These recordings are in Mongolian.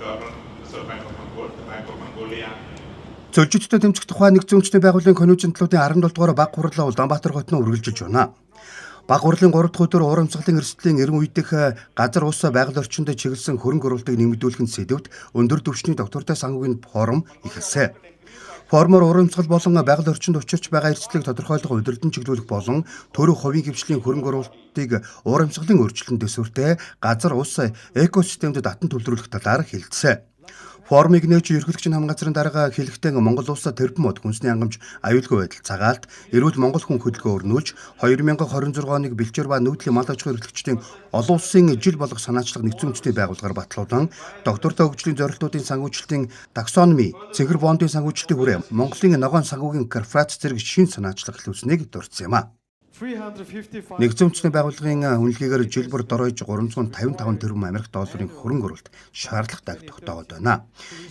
Governor, Reserve Bank of Mongolia, the Bank of Mongolia. Цөлжигчтэй тэмцэх тухай Нэгдсэн Үндэсний Байгууллагын Конвенцийн төлөвийн 17 дугаар баг хурлаа Улаанбаатар хотноо үргэлжилж байна. Баг хурлын 3 дахь өдөр урамсгалын эрсдлийн 90 үе дэх газар ус байгаль орчинд чиглэсэн хөрөнгө оруулалтыг нэмэгдүүлэх нь сэдэвт өндөр түвшний доктортой санхүүгийн форум эхэлсэн. Форумоор урамсгал болон байгаль орчинд учирч байгаа эрсдлийг тодорхойлох, удирдан чиглүүлэх болон төрөх хувийн хэвшлийн хөрөнгө оруулалтыг урамсгалын өөрчлөлтөнд төсвөртэй газар ус экосистемд татан төвлөрүүлэх талаар хэлэлцсэн. Форумыг нээж ерөнхийлөгч хан газрын дарга хэлэхдээ Монгол улс тэрбум мод, хүнсний хангамж, аюулгүй байдал, цагаалт, эрүүл монгол хүн хөдөлгөөн өрнүүлж 2026 оныг бэлчээр ба нүүдлийн мал аж ахуйн эрхлэгчдийн олон улсын жил болгох санаачлага Нэгдсэн Үндэсний Байгууллагаар батлуулан доктортой хөгжлийн зорилтуудын санхүүжилтийн таксономи, цэнхэр бондын санхүүжилтийн хүрээ, Монголын ногоон санхүүгийн корпорац зэрэг шинэ санаачлага эхлүүлсэнийг дурдсан юм а. Нэгдсэн Үндэсний Байгууллагын үнэлгээгээр жил бүр дор хаяж 355 тэрбум Америк долларын хөрөнгө оруулалт шаардлагатай тогтоогод байна.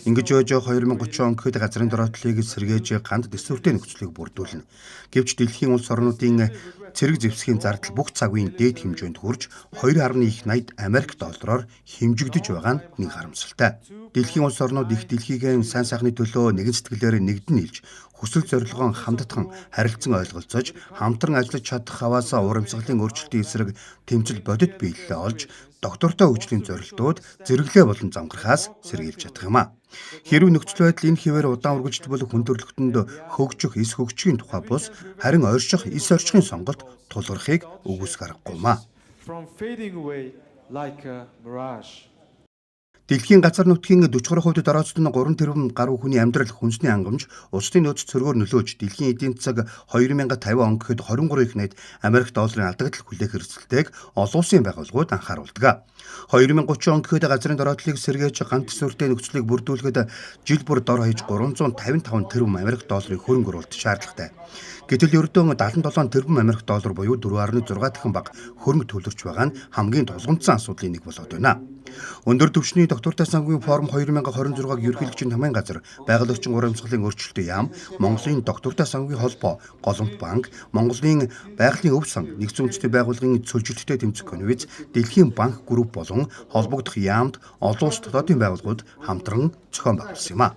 Ингэж байж 2030 он гэхэд газрын дороотлыг сэргээж ганд төсвөртэй нөхцөлийг бүрдүүлнэ. Гэвч дэлхийн улс орнуудын цэрэг зэвсгийн зардал бүх цаг үеийн дээд хэмжээнд хүрч 2.80 Америк доллараар хэмжигдэж байгаа нь нэг харамсалтай. Дэлхийн улс орнууд их дэлхийгээ сайн сайхны төлөө нэгэн сэтгэлээр нэгдэн нийлж хүсэл зорилгоо хамтдхан харилцан ойлголцож хамтран ажиллаж чадах хаваасаа урамсгалын өөрчлөлтийн эсрэг тэмцэл бодит биелэлээ олж доктортой хөгжлийн зорилтууд зэрэглээ болон замгарахаас сэргийлж чадах юм а. Хэрв нөхцөл байдал энэ хэвээр удаан үргэлжилбэл хүн төрөлхтөнд хөгжих, эс хөгжихийн тухай бус харин орших, эс оршихын сонголт тулгархыг үгүйсэх аргагүй юм а. From fading away like a mirage. Дэлхийн газар нутгийн 43% дорооцсон нь 3 тэрбум гаруй хүний амьдрал, хүнсний хангамж, усны нөөц сөргөөр нөлөөлж дэлхийн эдийн засаг 2050 он гэхэд 23 их 80 Америк долларын алдагдал хүлээх эрсдэлтэйг олон улсын байгууллагууд анхааруулдаг. 2030 он гэхэд газрын дороотлыг сэргээж ган төсвөртэй нөхцөлийг бүрдүүлэхэд жил бүр дор хаяж 355 тэрбум Америк долларын хөрөнгө оруулалт шаардлагатай. Гэтэл ердөө 77 тэрбум Америк доллар буюу 4.6 дахин бага хөрөнгө төвлөрч байгаа нь хамгийн тулгамдсан асуудлын нэг болоод байна. Өндөр түвшний доктортой санхүүгийн форум 2026-г ерөнхийлөгчийн намын газар, байгаль орчин урамсгалын өөрчлөлтийн яам, Монголын доктортой санхүүгийн холбоо, Голомт банк, Монголын байгалийн өв сан, Нэгдсэн Үндэсний Байгууллагын цөлжилттэй тэмцэх конвенц, Дэлхийн банк групп болон холбогдох яамд олон улс дотоодын байгууллагууд хамтран зохион байгуулсан юм а.